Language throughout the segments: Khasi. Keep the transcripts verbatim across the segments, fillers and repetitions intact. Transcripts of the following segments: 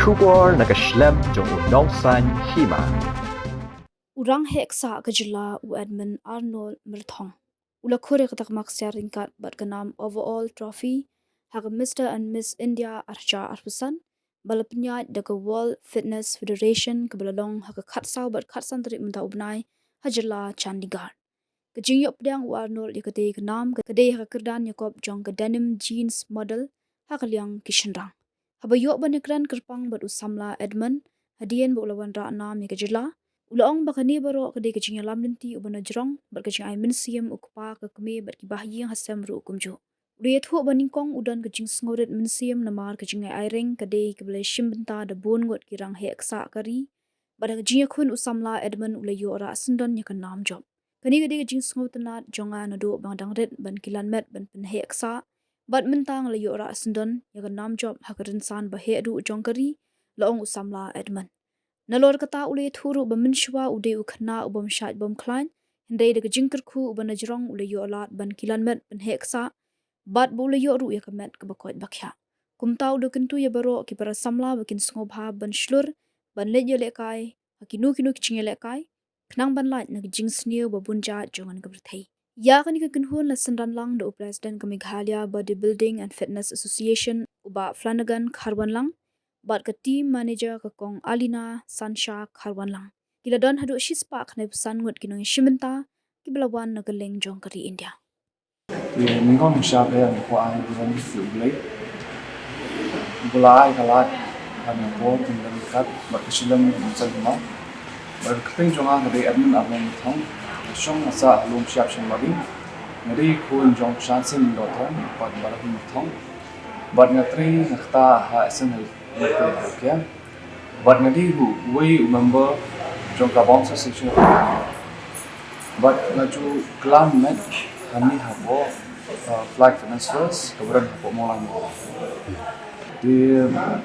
Khubor na ka shlem jong u nongsan hima. U rangheh ksah ka jylla u Edmund Arnold Myrthong u la khur ïa ka takma ksiar ryngkat bad ka nam Overall Trophy ha ka Mister and Miss India arhajar arphew san ba la pynïaid da ka World Fitness Federation kaba la long ha ka khatsaw bad khatsan tarik mynta u bnai ha jylla Chandigarh. Ka jingïoh pdiang u Arnold ïa katei ka nam ka dei ha ka kyrdan ïakop jong ka Denim Jeans Model ha ka liang ki shynrang. Haba ïoh ban ïakren kyrpang bad u samla Edmund hadien ba u la wanrah nam ïa ka jylla, u la ong ba kane baroh ka dei ka jingïalam lynti uba na jrong bad ka jingai mynsiem u kpa ka kmie bad ki bahaïing hasem ruh kumjuh. U la ïathuh ba nyngkong u don ka jingsngewrit mynsiem namar ka jingai aireng ka dei kaba la shim bynta da bun ngut ki rangheh ksah ka ri. Bad ha ka jingïakhun u samla Edmund u la ïoh rah syndon ïa ka nam jop. Kane ka dei ka jingsngewtynnat jong nga naduh ba nga dang rit ban kilan met ban pynheh ksah. Bad mynta nga la ïoh rah syndon ïa ka nam jop ha ka rynsan ba heh duh jong ka ri, la ong u samla Edmund. Nalor kata u la ïathuh ruh ba mynshuwa u dei u khynnah u bym shait bym khlaiñ, hynrei da ka jingkyrkhu uba na jrong u la ïoh lad ban kilan met pynheh ksah bad ba u la ïoh ruh ïa ka met kaba koit ba khiah. Kumta u la kyntu ïa baroh ki para samla ba kin sngewbha ban shlur ban leit ïalehkai ha kino kino ki jingïalehkai khnang ban lait na ka jingsniew ba bun jait jong ngan ka pyrthei. Ïa kane ka kynhun la synran lang da u President ka Meghalaya Bodybuilding and Fitness Association u Bah Flanagan Kharwanlang bad ka Team Manager ka Kong Alina Sansha Kharwanlang. Ki la don haduh shispah khyndai phew san ngut ki nongïashim bynta kiba la wan na kylleng jong ka ri India. Te nyngkong sha ka ïa ko ai burom ïa U Blei. Ba la ai ka lad ha ka por kaba ryngkat bad ka shlem kaba sngewbha. Bad ka kyrteng jong nga ka dei Edmund Arnold Myrthong. Nga shong nga sah ha Lumshyiap Shanbari. Nga dei khun jong Shansen Dotan bad Barahim Myrthong. Bad nga trei nga kata ha S N L. Bad nga dei ruh uwei u member jong ka Bouncer Section. Bad nga ju klam met hangne hapoh, uh, Flight Fitness First, kaba don hapoh Mawlai. Te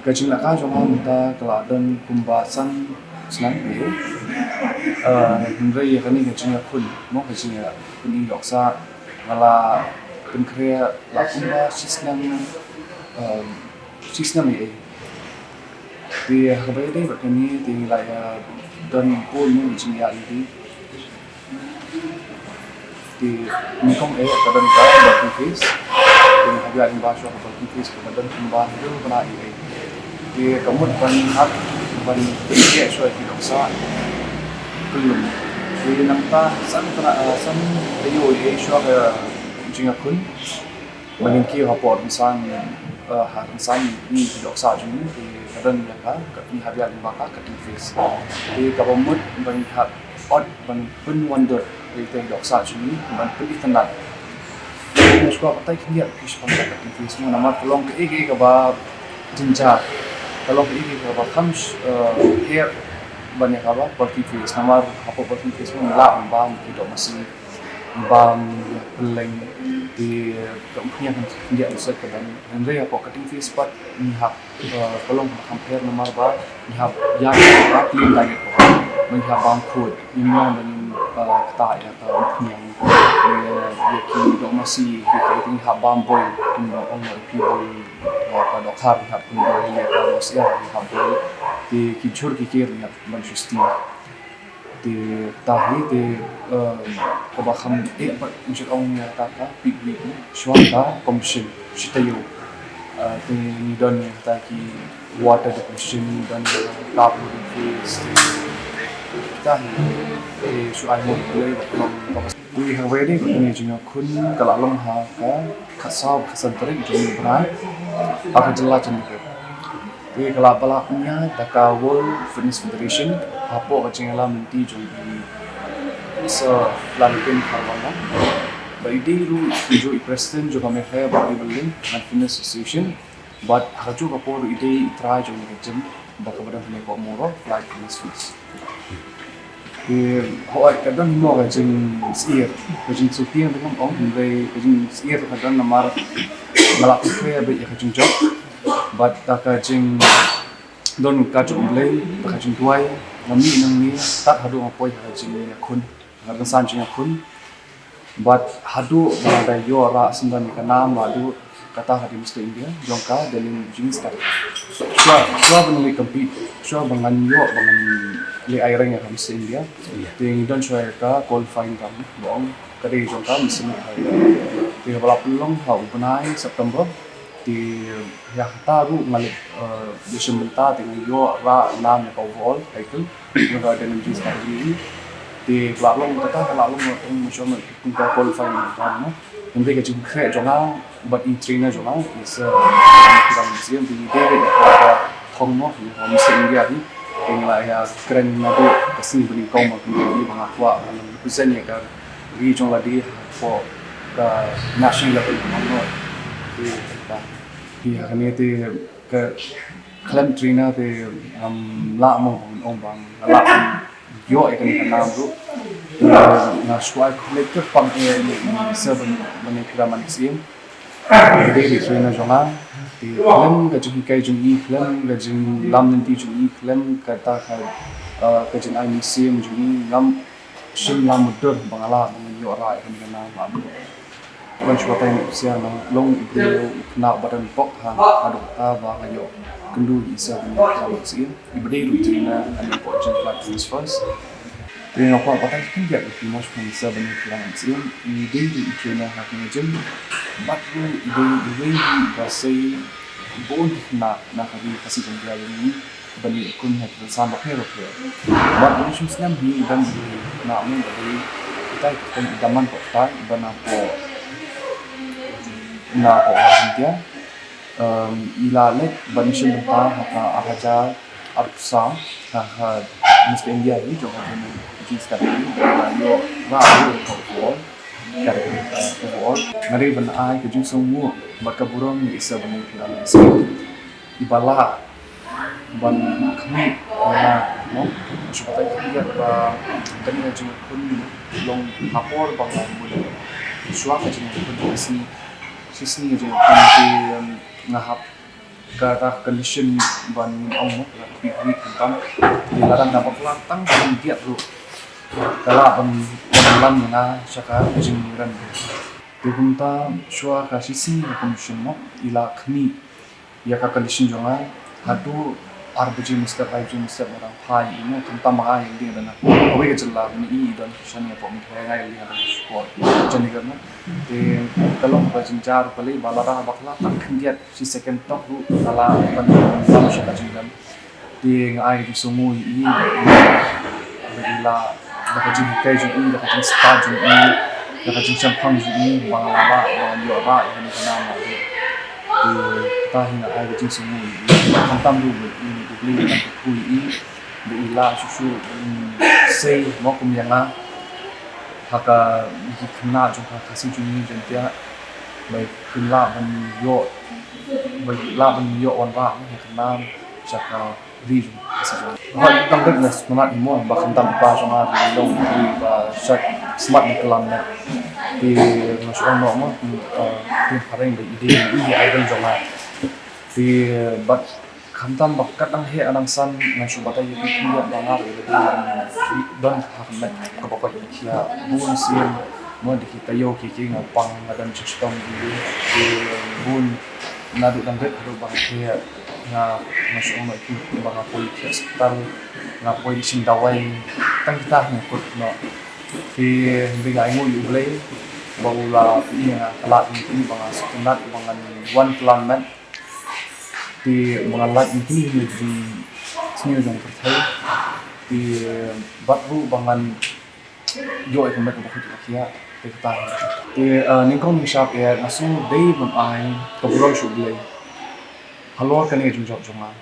ka jinglehkai jong nga mynta ka la don kumba san snem ïa. Uh, hynrei ïa kane ka jingïakhun, mo ka jingïakhun ïoh ksah, nga la pynkhreh la kumba shi snem, um, shi snem ïa. Te ha kaba ïadei bad kane te ngi la ïa don bun ki jingïaid lynti. Te nyngkong eh ka don ka bulking phase. Te ngi hap ïaid lyngba shuwa ka bulking phase kaba don kumba hynriew bnai eh. Te ka mut ban hap ban ïaid shuwa ki dohkha kyllum. Te nangta san bnai, eh, san taïew eh shuwa ka jingïakhun. Ba ngin kiew hapoh rynsan, eh, ha rynsan ngi ki dohkha jong ngi, te ka don ïa ka, ka ngi hap ïaid lyngba ka cutting phase. Te kaba mut ba ngi hap ot ban pynwandur ïa ki dohkha jong ngi, ban pynitynnad. Ngi sngewbha batai khyndiat ki shaphang ka cutting phase mo, namar ka long kaei kaei kaba jynjar. Ka long kaei kaei kaba kham, eh, her ban ïa kaba bulking phase. Namar hapoh bulking phase mo ngi lah ban bam ki doh masi. Bam, pylleng, te ka umphniang kan khyndiat u sait ka dang. Hynrei hapoh cutting phase pat ngi hap, eh, ka long ba kham her namar ba ngi hap ïa ka clean diet ko. Ngi hap bam khuid, ngim long ba ngin, eh, ktah ïa ka umphniang. Ïa, ïa ki doh masi, ki, ki, ngi hap bam boil, kum ba ong ïa ki boil, ïa ka dohkha ngi hap kum boil, ïa ka dohsyiar ngi hap boil. Te ki jhur ki kir ngi hap ban shu steam. Te ta hi te, eh, kaba kham eh pat ngi shu ong ïa ta ka pit wheat ne shuwa ka competition shi taïew. Eh, te ngi don ïa ta ki water competition, ngi don ïa ka blooding phase, te ta hi te shu ai mo Blei ba ka long kaba. Te ha kaba ïadei bad kane ka jingïakhun ka la long ha ka khatsaw khatsan tarik jong u bnai ha ka jylla Chandigarh. Te ka la ba la pynïaid da ka World Fitness Federation hapoh ka jingïalam lynti jong i Sir Flanagan Kharwanlang. Bad i dei ruh kumjuh i President jong ka Meghalaya Bodybuilding and Fitness Association. Bad ha kajuh ka por i dei i trai jong ka gym ba kaba don hangne hapoh Mawroh, Flight Fitness First. Te hooid ka don mo ka jingsyier, ka jingsyier te ngam ong, hynrei ka jingsyier ka don namar nga la pyntrei beit ïa ka jingjop. Bad da ka jingdon ka jong U Blei, da ka jingduwai, nga mih nangne tad haduh nga poi ha ka jingïakhun, ha ka rynsan jingïakhun. Bad haduh ba nga da ïoh rah syndon ïa ka nam, haduh Kata ka dei Mister India jong ka denim jeans ka. Shuwa, shuwa ba ngan leit compete, shuwa ba ngan ïoh, ba ngan leit ai rank ïa ka Mister India. Te ngi don shuwa ïa ka qualifying round ba ong ka dei jong ka Mister India. Te kaba la pynlong ha u bnai September. Te ïa kata ruh nga leit, eh, leit shim bynta te nga ïoh rah nam ïa ka overall title. Nga ka denim jeans ka dei. Te ka la long kata, ka la long tang ma shuwa ma kum ka qualifying round. Hynrei ka jingkhreh jong nga bad i trainer jong nga, i Sir Ram Siem, i dei ïa ka thong mo, ïa ka Mister India hi. Ïa nga la ïa kren naduh ka sngi ba nyngkong ma kumne ba nga kwah ban represent ïa ka ri jong lade hapoh ka national level mo. Te ka, ïa kane te ka khlem trainer te ngam lah mo ban ong ba nga lah ban ïoh ïa kane ka nam ruh. Nga shu ai khublei kyrpang ïa i Sir Ban, Ban ïa Phi Ram Manik Syiem. I dei i trainer jong nga. Te khlem ka jinghikai jong i, khlem ka jinglam lynti jong i, khlem kata ka, eh, ka jingai mynsiem jong i, ngam shym la mutdur ba nga lah ban ïoh rah ïa kane ka nam. Ban shu batai, nga long u briew u khynnah ba don bok ha, haduh katta ba nga ïoh kynduh ïa i Sir Ban ïa Phi Ram Manik Syiem. I ba dei ruh i trainer ha kane ka jingkhlad Tennis First. Te nga kwah batai khyndiat ïa phi mo, shuwa i Sir Ban ïa Phi Ram Manik Syiem i dei ruh i trainer ha kane ka gym. Bad ruh i dei iwei ruh ba sei bun ki khynnah na ka ri Khasi Jaiñtia jong ngi ban ïakhun ha ki kyrsan bapher bapher. Bad ban shu sngem hi ban ïa na mung ba dei kita ki kyrteng i Daman Poktai ba na poh, na poh Jaiñtia. Um, i la leit ban ïashim bynta ha ka ar hajar arphew saw ha ka Mister India hi jong ka jing, jingstad hi ba la ïoh ba ïoh ka overall. Ka, uh, overall. Nga dei ban ai ka jingsngewnguh bad ka burom ïa i Sir Ban ïa Phi Ram Manik Syiem. I ba la ban khmih ïa nga, mo. Shu batai khyndiat ba kane ka jingïakhun long ha por ba nga mut shuwa ka jingïakhun, ka sngi, shi sngi ka jingïakhun te, um, nga hap kata ka condition ban ong, mo, ka phi phi khamtam. Te lada nga bakla tang khyndiat ruh ka lah ban, ban lam ïa nga sha ka jingïakhun. Te kumta shuwa ka shi sngi ka condition, mo, i la khmih ïa ka condition jong nga haduh ar baje mynstep, lai baje mynstep, nga dang phai, i, mo, khamtam ba nga ïeng ding da na kawei ka jylla, mynne i don sha ne hapoh Meghalaya, nga ïeng ding da na shuwa jani ka, mo. Te ka long ba jynjar balei ba lada bakla tang khyndiat shi second tok ruh ka lah ban lam sha ka jingdam. Te nga ai ka jingsngewnguh ïa i, ba i la, da ka jinghikai jong i, da ka jingstad jong i, da ka jingshemphang jong i, ba nga la lah ban ïoh rah ïa kane ka nam. Te kata hi nga ai ka jingsngewnguh ïa i. Khamtam ruh ba i, U Blei u kyrkhu ïa i, ba i la shuh shuh ban sei mo kum ïa nga ha ka, ki khynnah jong ka Khasi jong ngi Jaiñtia, ba kin lah ban ïoh, ba lah ban ïoh wanrah ïa ka nam sha ka ri jong ka Khasi jong ngi. Hooid, tang dei nga sngewtynnat mo ba khamtam i pa jong nga i long i ba shait smat na ka lam ne. Te nga shu ong noh mo, eh, te phareng ba i dei i idol jong nga. Te bad khamtam ba kat dang heh dang san nga shu batai ïa phi ba nga ruh don ha ka met kaba koit ba khiah bun sien mo, da ki taïew ki ki nga pang, nga don shitom ki ki bun. Naduh dang rit haduh ba nga heh nga, nga shu ong noh ïa phi ba nga poi ki hospital, nga poi shim dawai, tang kita nga kut noh. Te hynrei nga ainguh ïa U Blei ba u la pynlong ïa nga ka lad ïa phi ba nga sngewtynnat ba ngan wan khlem met. Te ba ngan lait ïa kine ki jingsniew jong pyrthei. Te bad ruh ba ngan ïoh ïa ka met kaba khuid kaba khiah. Te kata hi. Te, eh, nyngkong nyngshap eh nga shu dei ban ai ka burom sha U Blei halor kane ka jingjop jong nga.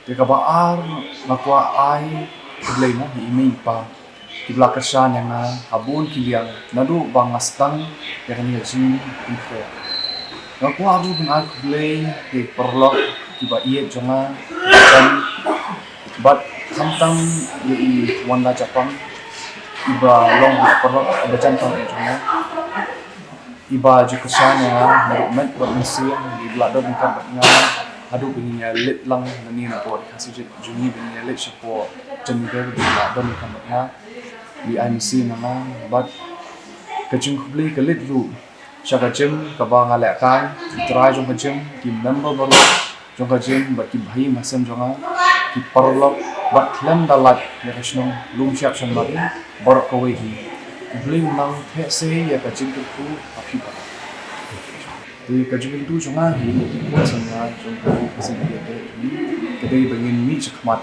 Te kaba ar nga kwah ai khublei mo ïa i mei i pa kiba la kyrshan ïa nga ha bun ki liang naduh ba nga sdang ïa kane ka jingpynkhreh. Nga kwah ruh ban ai khublei ïa ki paralok kiba ïeit jong nga, bad khamtam ïa i Wanda Japang iba long i paralok iba jan tang ïeit jong nga. Iba ju kyrshan ïa nga naduh met bad mynsiem, iba la don ryngkat bad nga haduh ba ngin ïa leit lang nangne na bor Khasi Jaiñtia jong ngi, ba ngin ïa leit shapoh Chandigarh, iba la don ryngkat bad nga, iba ai mynsiem ïa nga. Bad ka jingkhublei ka leit ruh Sha ka gym kaba nga lehkai, ki trai jong ka gym, ki member baroh jong ka gym, bad ki bhai mahasem jong nga, ki paralok, bad khlem da lait ïa ka shnong Lumshyiap Shanmari baroh kawei hi. U Blei un nang theh sei ïa ka jingkyrkhu ha phi baroh. Te ka jingkyntu jong nga hi, ki khun samla jong ka ri ka seng ïa te, ka dei ba ngin mih shakhmat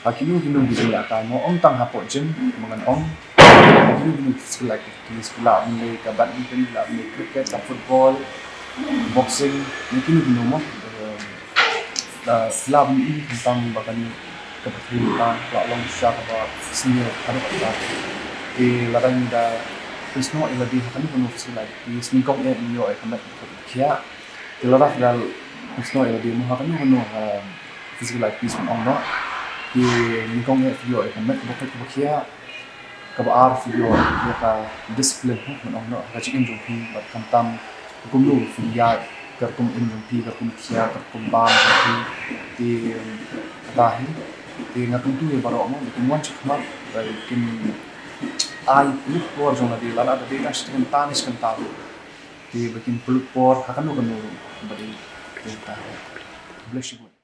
ha kino kino ki jingïalehkai, mo, ym tang hapoh gym ba ngan ong, ha kino kino ki physical activities, ki lah ban leh ka badminton, ki lah ban leh cricket, ka football, boxing, ne kino kino, mo. Eh, eh, ki lah ban ïohi khamtam ba kane ka pyrthei mynta ka la long shisha kaba sniew haduh katta. Te lada ngi da pynsnoh ïa lade ha kano kano physical activities, nyngkong eh ngin ïoh ïa ka met ba kut ba khiah. Te lada ngi da pynsnoh ïa lade mo ha kano kano, eh, physical activities ban ong noh. Te nyngkong eh phi ïoh ïa ka met ba kut ba khiah. Kaba ar phi ïoh ïa ka discipline, mo, ban ong noh, ha ka jingim jong phi, bad khamtam kumno phi ïaid, ka rukom im jong phi, ka rukom khiah, ka rukom bam jong phi. Te kata hi, te nga kyntu ïa baroh, mo, ba kin wan shakhmat, ba kin ai pynlut por jong lade, lada dei tang shi kynta ne shi kynta ruh. Te ba kin pynlut por ha kano kano ruh ba dei. Te kata hi. Bless you.